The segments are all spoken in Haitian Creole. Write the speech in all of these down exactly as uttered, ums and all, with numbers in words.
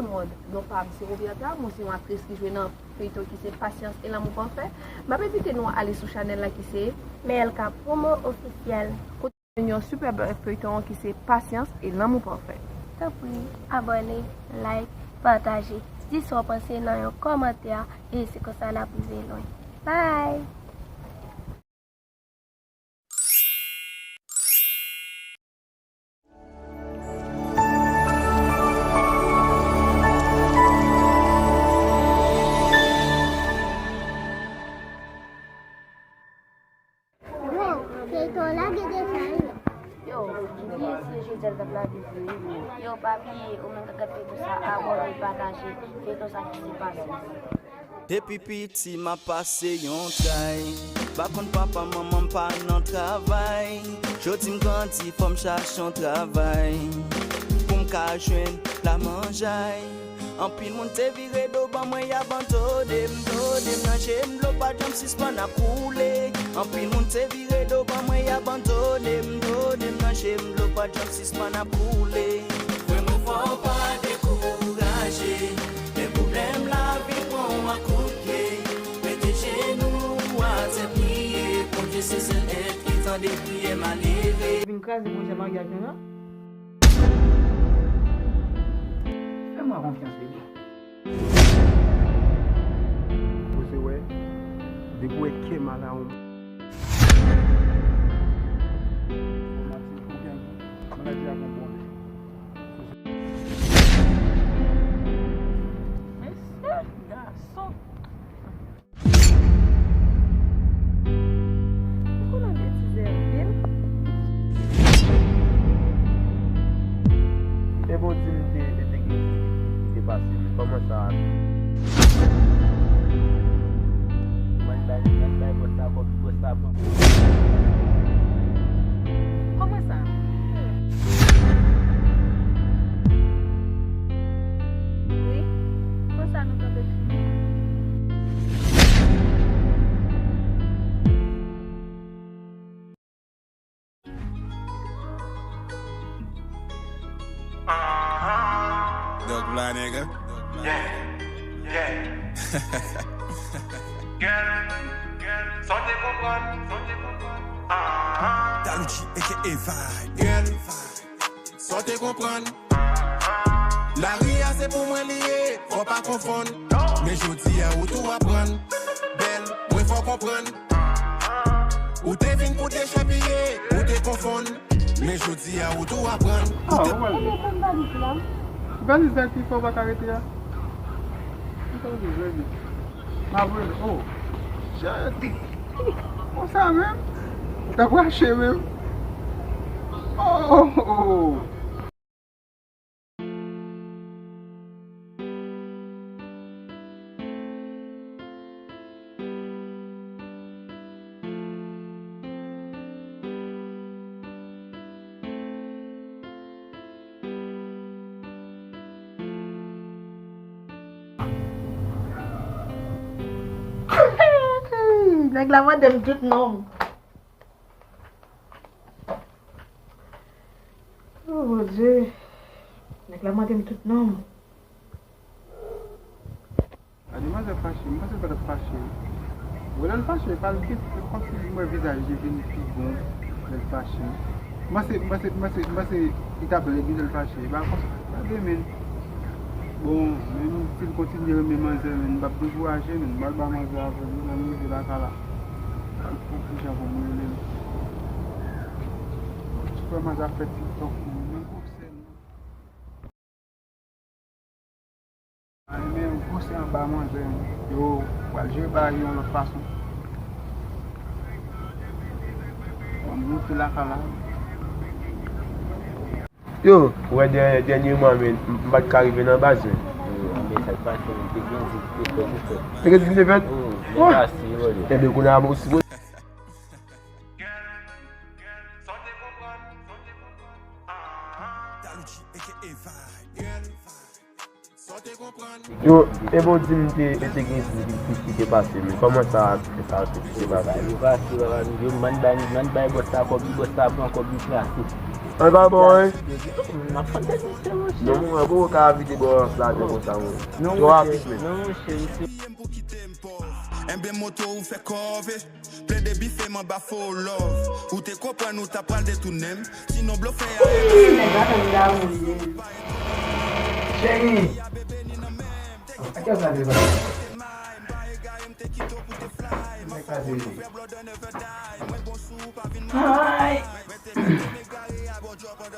Tout moun, non pa m se Roberta, mwen se yon aktris ki jwe nan feyton ki se Pasyans e Lanmou Pafè. M ap envite nou ale sou chanèl la ki se M L K Promo Ofisyèl. Kote yon sipèb feyton ki se Pasyans e Lanmou Pafè. Tanpri, abòne, like, pataje. Di sa w panse nan yon kòmantè e se konsa n ap rive lwen. Bye! Yo, feyton an lage deja wi. Yo, bliye si e jodi a l t ap lage vre wi. Yo, pa bliye, ou menm k ap gad feyton sa, abòne, pataje. Feyton sa ki se pase. Depi piti m ap pase yon tray. Pa konn papa manman m pa nan travay. Jodi m grandi fò m chache yon travay pou m ka jwenn lamanjay. Anpil moun te vire do ban mwen, y abandone m, done m nan je m, dlo pa janm sispann ap koule. Anpil moun te vire do ban mwen, y abandone m, done m nan je m, dlo pa janm sispann ap koule. Frè mwen, fò w pa dekouraje, lè pwoblèm lavi pran w ak kout pye, mete jenou w atè priye, Bondye se sèl èt ki tande priyè malere. Vin kraze pwojè maryaj nou an. Fè mwen konfyans, baby. Ou se wè, depi w wè kè m al a yon maladi a gon bon lè. Mesye, gason. Ou konnen betize anpil. E bon, di m te, te, te gen ki te pase, men kòman sa a? Mwen bay, mwen bay bòs la kòb, bòs la pran. Kòman sa? Wi, konsa nou kanpe fini. Dog la, nigga. Yeah, yeah. Girl, girl, sa w te konprann, sa w te konprann. Ah, ah. Daluchi, A K A Vibe. Girl, sa w te konprann. Lari a se pou mwen li ye, fò pa konfonn. Men jodi a ou tou aprann. Bèl, mwen fè w konprann. Ou te vin pou dechèpiye, ou te konfonn. Men jodi a ou tou aprann. Ah, ou pral. Valiz la ki fè w pa ka rete a. Ou pral vin, vin. M ap rele. Oh. Shit. Konsa menm. Ou t ap rache menm. Oh, oh, oh. Nèg la mande m tout non m. Oh, Bondye. Nèg la mande m tout non m. A, demwazèl fache, m panse l pa t ap fache. Bon, lè l fache, pa l kite, kòmsi m wè vizaj li vin pi bon lè l fache. M panse, m panse, m panse, m panse li t ap lèd wi lè l fache. E pa kòmsi, pa gen men. Bon, men si l kontinye renmen manzè, men m p ap dekouraje, men m pral ba manzè avè l, wi, lè m rive lakay la. Al fè yon ti jan pou m rele l. Ti frè manzè ap fè TikTok pou mwen, men gwo sèl. Ay, men gwo sè anba manzè, yo pral jere bagay yo yon lòt fason. Bon, m moute lakay la. Yo, ou wè dènye, dènyèman, men, m, m pa t ka rive nan baz, men. Yo, men sa k pase, te gen di ki te fèt, te fèt. Te gen di ki te fèt? Wi, men pase, yo. Ebyen, kounye a, mwen osi, Daluchi, A K A Vibe. Yo, e bon, di m te, te gen ki, ki, ki te pase, men kòman sa a, sa a te pase? Yo pase, papa, yo, m ann bay, m ann bay bòs la kòb li, bòs la pran kòb li, trase. An pa bon, wi. M ap fè tèt misye, monchè. Non, mwen, poko ka vide bò flatè konsa, mwen. Non, twò monchè, apis, men. Non, monchè, misye. Enben moto ou fè kòve. Plede bife m anba fo love. Ou te konprann ou ta pral detounen m. Sinon blofè a. Nèg la fè m damou li ye. Cheri. Ak kè sa te pase? Nèg sa te. Ay.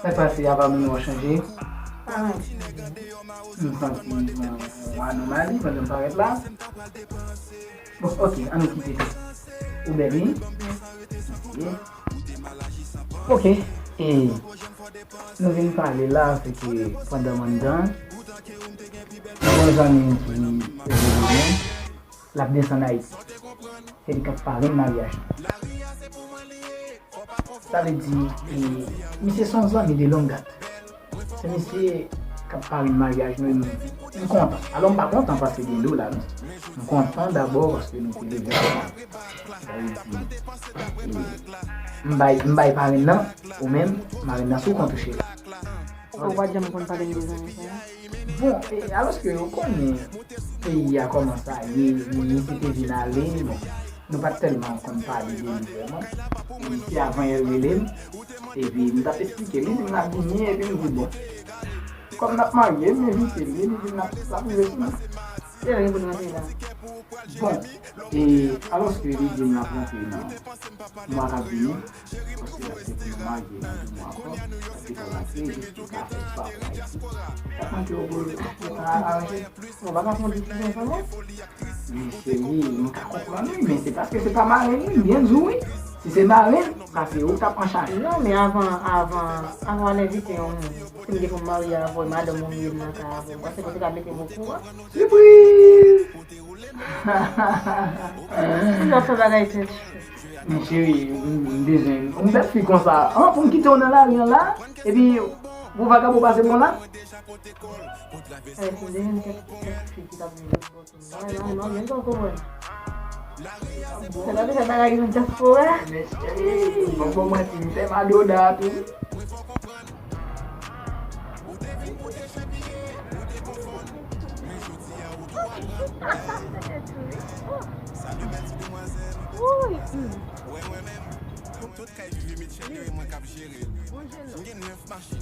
Sa pase, apa moun yo chanje? M santi yon anomali pandan m parèt la. Bon, ok, ann kite sa. Ou bèl, wi. Ok, e nou vin pale la, se ke pandan m anndan, yon zanmi m ki rele mwen, l ap desann Ayiti. Se li k ap parenn maryaj la. Sa vle di, e, misye se yon zanmi de longue date. Se misye k ap parenn maryaj nou, e m, m kontan. Alò, m pa kontan paske gen do la, non. M kontan dabò paske nou te leve ansanm. Sa vle di, e, m bay, m bay parenn nan, ou menm, marenn nan sou kont ou, cheri. Ou pa janm konn pale m de zanmi sa yo? Bon, e, alòske ou konnen peyi a kòman sa ye, minis te vin ale, bon, nou pa t tèlman konn pale de li vrèman. Se avan yè l rele m, epi m t ap eksplike li, li di m l ap vini, epi m di, bon, kòm n ap marye, m envite l, li di m l ap, l ap rive sou mwen. Kilè l gen pou l rantre la? Bon, e, alòske li di m l ap rantre nan mwa k ap vini, paske l ap gen pou nou marye nan de mwa ankò, l ap gen pou l rantre, jis pou l ka fè espwa pou Ayiti. Sa k manke w pou l, pou l ka aranje? Mwen pa ka fè yon disizyon san mwen. Men cheri, mwen ka konprann wi, men se paske se pa marenn li, m byen di w wi. Si se marenn, sa se ou k ap an chaj. Non, men avan, avan, avan w al envite yon moun, si m gen pou m marye avè w, madanm ou m ye m nan kay avè w, w panse ke w te ka mete m okouran? Sipriz! Ou ap fè bagay tèt. Men cheri, m, m bezwen yon bèl fi konsa. An, pou m kite w nan lari an la, epi pou vagabon pase m konsa? Ay, pou m demen kèk, kèk fi ki t ap vin lòt bò tou. Ay, non, non, men m pa konprann. Sa ta te fè bagay yon dyaspora? Men cheri, m pa konprann si m fè madoda tou. Woy! Tout kay Vivi Mitchell yo, e mwen k ap jere l. M gen nèf machin.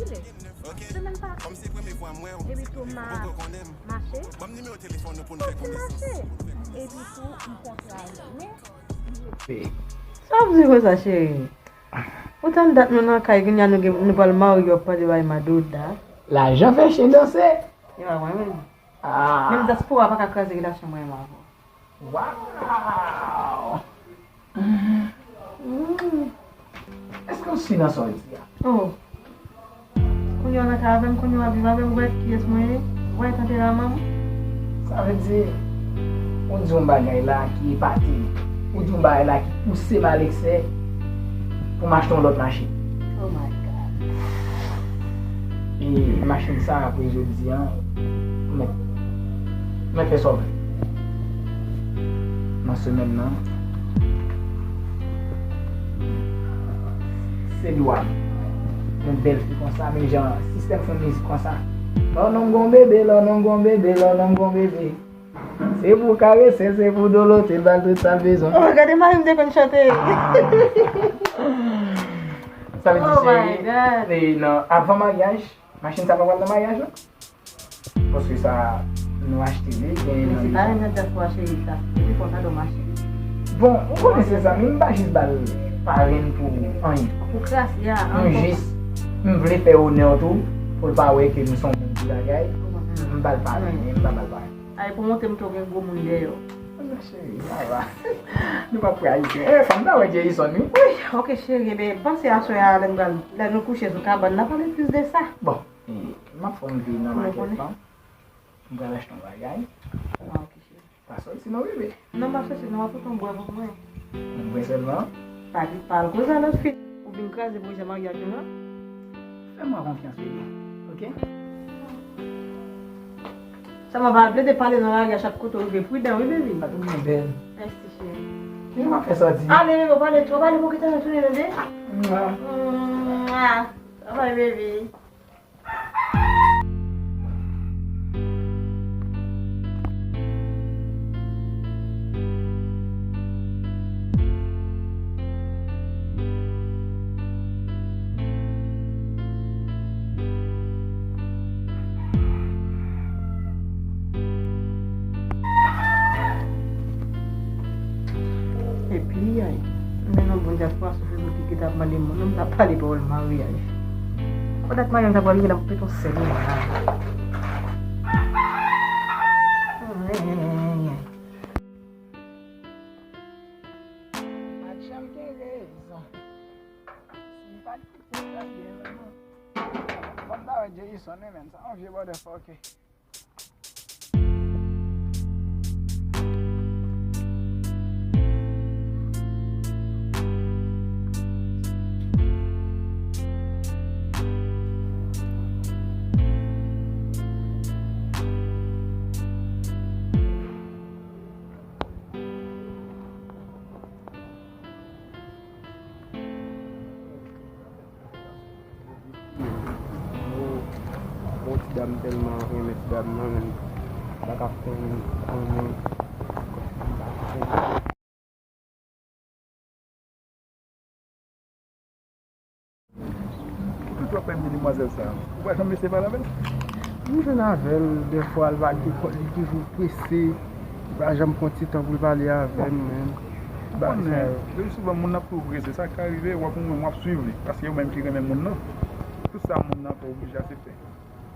Semèn pase. Epi tou m a mache. Ban m nimewo telefòn nou pou n fè konesans. Epi tou m kontra l. Men, sa w ap di konsa, cheri? Poutan dat nou nan kay, kounye a nou gen, nou pral marye, w ap pale bay madoda. Lajan fè chen danse. E pa mwen menm. Ah. Menm dyaspora pa ka kraze relasyon mwen menm avè w. Waw! Mm. Èske w si nan sa w di a? Oh. Kounye a w nan kay avè m, kounye a w ap viv avè m, ou wè kiyès mwen ye? Ou wè tanperaman m? Sa vle di, ou di yon bagay la ki epate m. Ou di yon bagay la ki pouse m a leksè pou m achte yon lòt machin. Oh my God. E machin sa, apre jodi a, ou mèt, ou mèt fè sa w vle. Nan semèn nan, se dwa m. Yon bèl fi konsa, men jan sistèm fè mizik konsa. Lè w nonm gon bebe, lè w nonm gon bebe, lè w nonm gon bebe. Se pou karese, se pou dolote, l ba l tout sa l bezwen. Oh, gade mari m te konn chante. Sa vle di, oh my God, se nan, avan maryaj, machin sa pa pral nan maryaj la? Paske sa, nou achte li, gen nan. Men se pa menm nan dyaspora cheri sa. Epi konsa do machin. Bon, ou konnen se zanmi m, m pa jis ba l parenn pou anyen. Pou kras, ya. M jis, m vle fè onè w tou, pou l pa wè ke nou se yon moun ki bagay. M ba l parenn, men m pa ba l parenn. Ay, pou montre m ke w gen gwo moun dèyè w. Cheri, sa va. Nou pa prayisyen. Eh, fanm ta wè Jerison, wi. Wi, ok, cheri, ebyen, panse aswè a, lè n pral, lè nou kouche sou kabann nan, pale plis de sa. Bon, eh, m ap fè yon vi nan makèt lan. M pral achte yon bagay. Ah, ok, cheri. Pa sòti non, bebe. Non, m ap chèche non, w ap pote yon bwè pou mwen. Yon bwè sèlman? Pa di, pa al koze a lòt fi. Ou vin kraze pwojè maryaj nou an. Fè mwen konfyans, bebe. Ok? Sèlman pa plede pale nan lari a, chak kote w rive, pridan wi, baby. Patounen bèl. Mèsi, cheri. Kijan w ap fè sa w di? Ale, bebe, w pale twòp, ale pou w kite nou tounen tande. Mwa. Mwa. Bye, baby. Epi, ay, men non, bon, dyaspora soufri pou ki te ap mande moun, non, m ta pale pawòl maryaj. Fò dat maryaj la pral rive la, m pete yon sèl, non, la. Ay, ay, ay, ay. Match an gen rezon. Si m pa t kite l, t ap gen rezon. Bon, ta wè Jason, wi, men, sa yon vye motherfucker. Bon, ti dam tèlman renmen ti dam nan, men m pa ka fè l konnen. Ou toujou ap pèmye demwazèl sa a. Ou pa janm lese pale avè l? M jwenn avè l, dèfwa l pa gen kòd, li toujou prese. Li pa janm pran ti tan pou l pale avè m, men. Ou konnen, le pli souvan, moun nan ap toujou prese. Sa ka rive, w ap wè mwen, m ap swiv li. Paske ou menm ki renmen moun nan, tout sa moun nan fè, w oblije aksepte.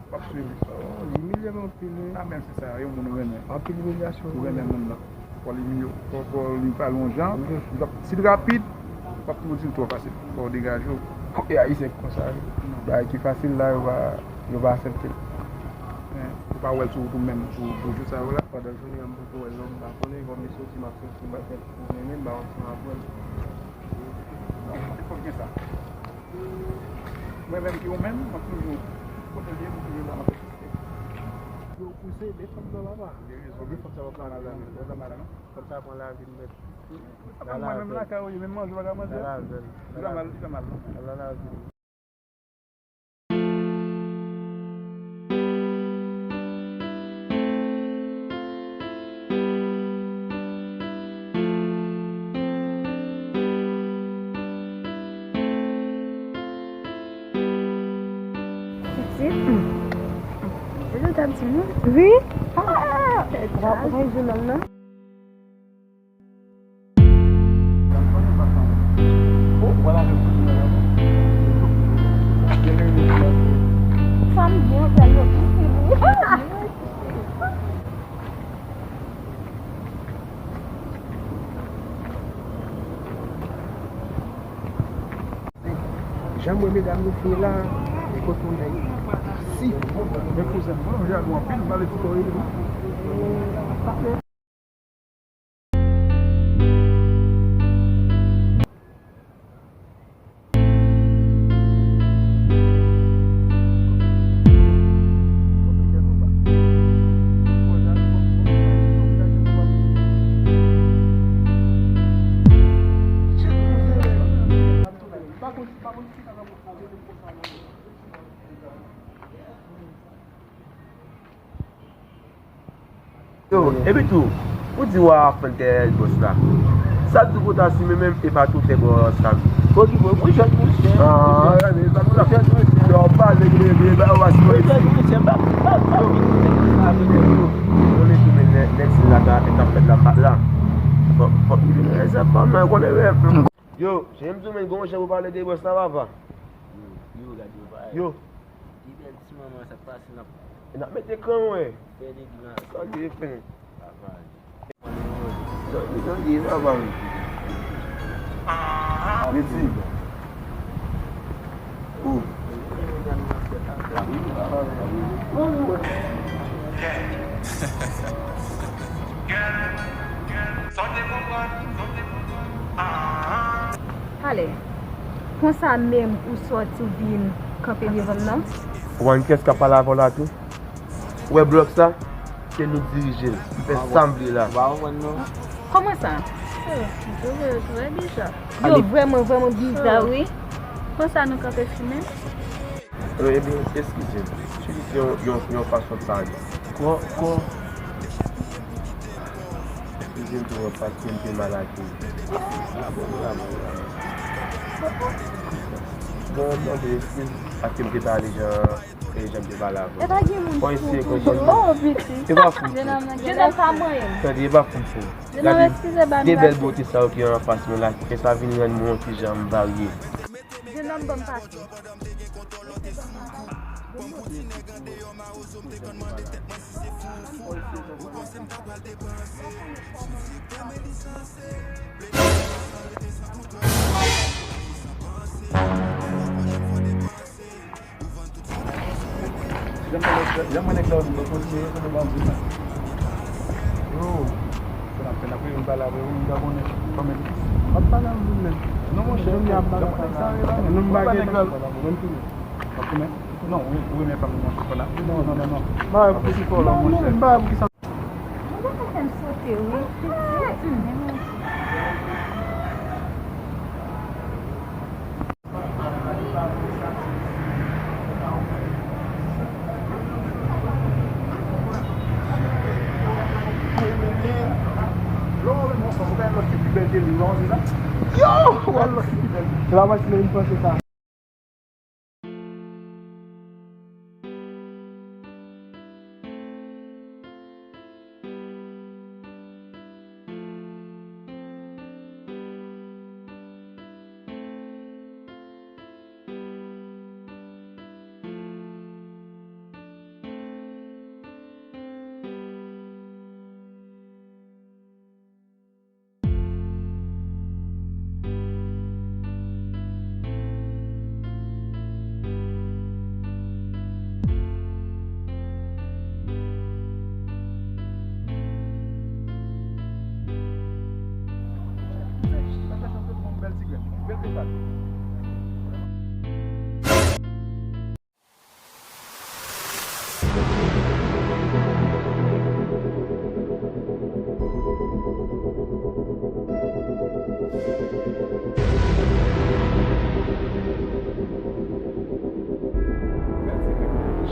W ap swiv li. Oh, li imilye m anpil, wi. A, men se sa, yon moun ou renmen. Anpil imilyasyon. Ou renmen moun nan. Fò li imilye w. Fò, fò li pale yon jan. Wi. Li p ap, si l rapid, w ap toujou di l twò fasil. Fò w degaje w. E Ayisyen k konsa, wi. Bagay ki fasil la, yo pa, yo pa aksepte l. Men, ou pa wè l sou wout ou menm, sou, sou jou sa yo la. Pandan jounen an, m poko wè l non, m pa konnen, kòm li soti, m ap soti, m ap fè pwomennen, m pa ansanm avè l. Non, se fòk gen sa. Mwen menm ki ou menm, m ap toujou kote l ye, m toujou la, m ap egziste. Yo pouse, men fanm nan pa. Ou gen rezon. Gen fanm sa pa pran lavi. Ou pran mal la, non? Fanm sa pran lavi l nèt. Apa mwen menm lakay ou ye, menm manje ou pa ka manje? Nan lavi l. Li pa mal, li pa mal, non? Nan lavi l. Pitit. Ou tande timoun? Wi. Ah! Ou pa, ou pa jwenn nonm nan? Fanm byen, yo pral yo pise li. Jan m wè medam yo fè la, e kote yon nèg si. Men kouzen m, mwen jalou anpil, m pale tout oreyi li. Yo, epi tou, ou di w a fè dèyè bòs la. Sa di w pou ta simen menm e pa tou fè bòs la. Bon, ki bon, mwen jèn mwen chè. Ah, gade, sa pou la. Jèn mwen chè. Yo, pa lè gade, gade, ba, ou va simen. Mwen jèn mwen chè, ba, ba, ba. Yo, yo, yo, tou men nèg, nèg si la ka, e ka fèt la, pa la. Fòk, fòk li vin, e se pa mwen, konnen rèv. Yo, jan m di w, men, gon jan pou pale de bòs la, papa. Yo, yo, gade yo, pa. Yo. Li bèl ti manman, sa k pase, n ap. E n ap mete kran, wè. Fè degi nan. Sa k ye, fen. Papa. Sa k ye, papa, m. Meti. Ou. Ale, konsa menm ou sòti w vin kanpe devan m nan? Ou konn kiyès k ap pale avè w la tou? Ou wè blòk sa? Se nou k dirije l. M fè sa m vle la. Ou pa konprann non. Kòman sa? Oh, yo vrèman, vrèman biza. Yo vrèman, vrèman biza, wi. Konsa nou kanpe simen? Ebyen, eskize m. Itilize yon, yon, yon fason pale. Kò, kò. Eskize m pou yon pati m te mal akeyi. Bon, mande eskiz paske m te pale jan, e jan m te pale avè w. E pa gen moun fou toujou. Oh, piti. E pa fou. Jenòm nan gen lè pa manyen m. Tande, e pa fou fou. Jenòm, eskize, ba m pase. Gade de bèl bote sa yo ki anfas mwen la, ki fè sa vin rann mwen yon ti jan m varye. Jenòm, ban m pase. Jan mwen nèg la, jan mwen nèg la, nou kontinye, nou kontinye. Yo, sa n ap fè, n ap rive m pale avè ou, m pa konnen kòman. M ap pale avè ou menm. Non, monchè, jan mwen nèg la, jan mwen nèg la, nou m pa gen nèg la, nou m tounen. W ap tounen? Non, wi, wi, men pa m nan fò la. Non, non, non, non. M pa wè poukisa. Non, non, m pa wè poukisa. Mwen pa fè m sote, wi. Pitit, men mwen. Yo! Wè lòt ki pi bèl. Se pa fasil, men m panse sa.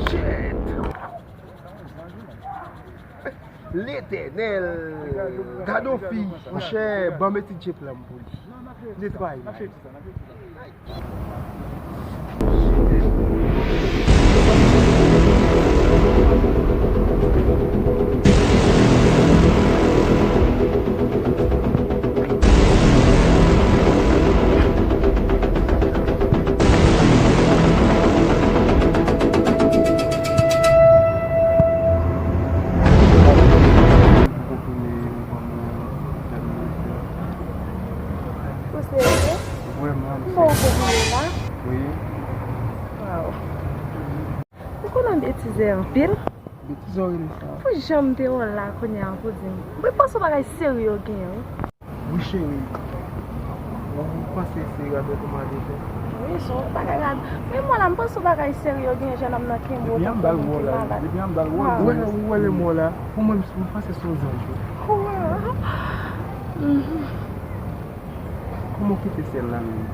Shit! Letènèl! Gade yon fi, monchè, ban m etidye plan m pou li. Netwaye. Ou serye? Vrèman, m serye. M wè w konpile la. Wi. Waw. Ou konnen betize anpil? Betize w rele sa? Pou jan m te wè w la kounye a pou di m. Mwen panse w bagay serye w genyen, wi. Wi, cheri. Ou panse serye avèk yon mari fè? Wi, se yon bagay rad. Men mwen la, m panse w bagay serye w genyen, jennonm nan kenbe w tankou yon moun ki malad. Depi an ba l wòl la, depi an ba l wòl la. Ou wè, ou wè lè mò la, pou mwen, m panse se yon zanj, wi. Wi. Mhm. Kòman w kite syèl la menm?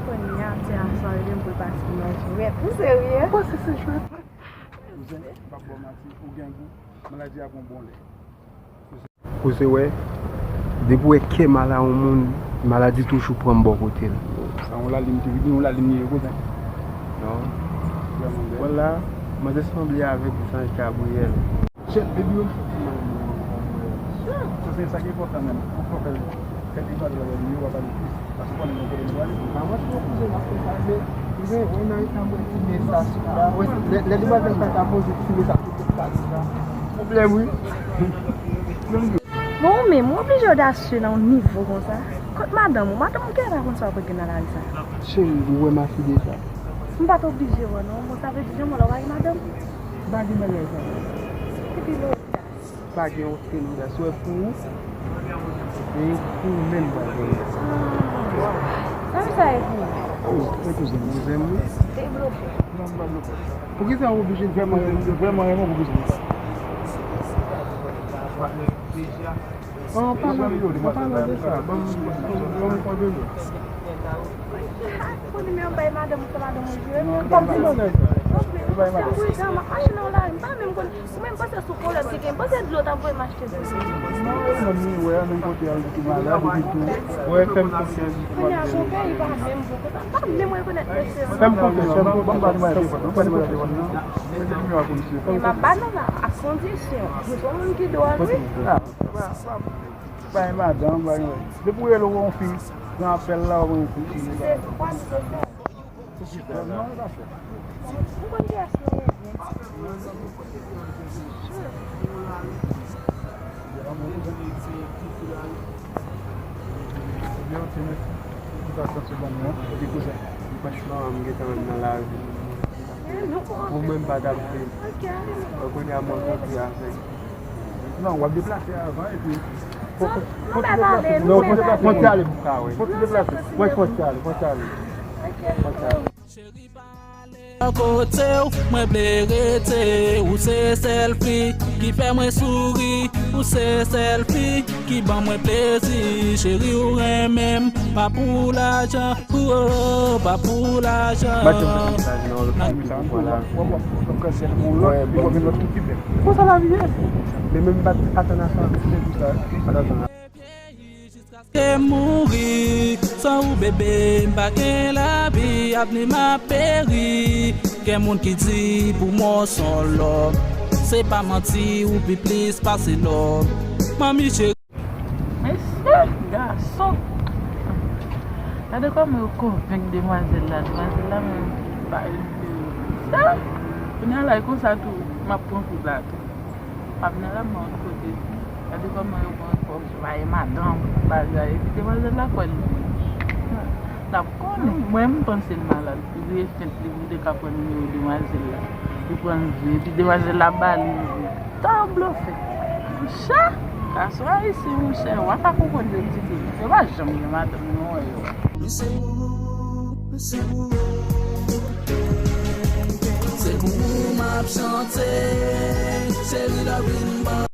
Kounye a, ti aswè, li menm pou l pase nan jwèt. Ou serye? Ou panse se jwèt? Kouzen, m p ap ba w manti, ou gen gou, maladi a gon bon lè. Kouzen, wè, depi w wè kè mal a yon moun, maladi toujou pran bò kote l. Sa yon lalim ki vini, yon lalim li ye, kouzen. Non. Vrèman bèl. Wè la, manzè sanble avèk zanj Gabriyèl. Chèf, epi yo soti mal mwen ankò, frè. Sa se sa ki enpòtan menm. Ou fò fè l, fè demwazèl avè l, yo pa pale plis. Paske w konnen gen kote nou prale. A mwen tou kouzen m ap fè sa, men kouzen, wè nan eta mwen ti mesaj la. Wè, lè, lè demwazèl sa ta poze ti mesaj sou tout paj la. Pwoblèm, wi. Bon, ou menm, ou oblije odasye nan yon nivo konsa. Kot madanm ou? Madanm ou genlè pa konn sa w ap regle nan lari sa. Cheri, ou wè m ase deja. M pa t oblije wè non. Bon, sa vle di jan mwen la w pa gen madanm? M pa gen bagay sa. Epi lè w Pa gen okenn odas. Wè, pou ou, e pou ou menm, pa gen odas. Ah. Sa misye a ye pou ou? Oh, se kouzen m, kouzen m, wi. Debloke. Non, m pa bloke. Poukisa w oblije di kouzen m? Vrèman renmen w pou kouzen m. An palan, an palan de sa, ban m, ban m, ban m kòdone. Pou nimewo m bay madanm ou, se madanm ou jwe. Non, pa bay bagay sa. Ou bay madanm. Paske m pridan, m ap mache nan lari, m pa menm konn. Ou menm panse sou kolè m te gen, panse dlo t ap voye m achte dlo. Non, e menm li wè, menm kote al di malad, epi tou. Wè, fè m konfyans. Kounye a, bon, peyi pa menm bon, pa menm rekonèt mesye. Fè m konfyans, fè m konfyans, ban m ba nimewo telefòn, ban m ba nimewo telefòn nan. Mete nimewo a pou misye. Men m ap ba nou la, ak kondisyon. Nou se yon moun ki dwòl, wi. Ah, pa, pa, pa gen madanm, pa gen. Depi w rele w yon fi, pran apèl la, w yon fi. Six twa, six twa. Ou konn kiyès nou ye? Franchman, m gentan nan lari. Ou menm pa t ap vle. Ou konnen a mwen kontre avèk. Non, w ap deplase avan epi. Fò, fò, fò ti deplase. Non, fò ti deplase pou ka wè. Fò ti deplase. Wè, fò ti ale, fò ti ale. Fò ti ale. Kote w, mwen vle rete. Ou se sèl fi ki fè mwen souri. Ou se sèl fi ki ban mwen plezi. Cheri, ou renmen m, pa pou lajan. Oh, oh, oh, pa pou lajan. Bat yon mesaj nan lòt moun ki pou pran lavi. Wè, bon. Konsa lavi ye. Men menm bat atann a sa, se pou sa. Bat atann a. Ke mouri san ou bebe, m pa gen lavi, avni m ap peri. Gen moun ki di pou mò s on lòm, se pa manti, ou pi plis pase lòm. Manmi cheri. Mesye, gason. Gade kòman yo konvenk demwazèl la. Demwazèl la menm pa enterese. Kounye a la, e konsa tou, m ap pran kout la tou. M ap nan la, m nan lòt kote tou. Gade kòman yo pran fòs, bay madanm, bagay. Epi demwazèl la kwè l di. N ap konnen. Mwen, m panse l malad. Li vire fent, li vide ka pran nimewo demwazèl la. Li pran l vre. Epi demwazèl la ba li vre. Tan blofè. Monchè, gason ayisyen, monchè, w a ka konprann yo di ke yo pa janm gen madanm, nou wè yo. Se pou ou, se pou ou. Se pou ou m ap chante. Cheri, love vin ban.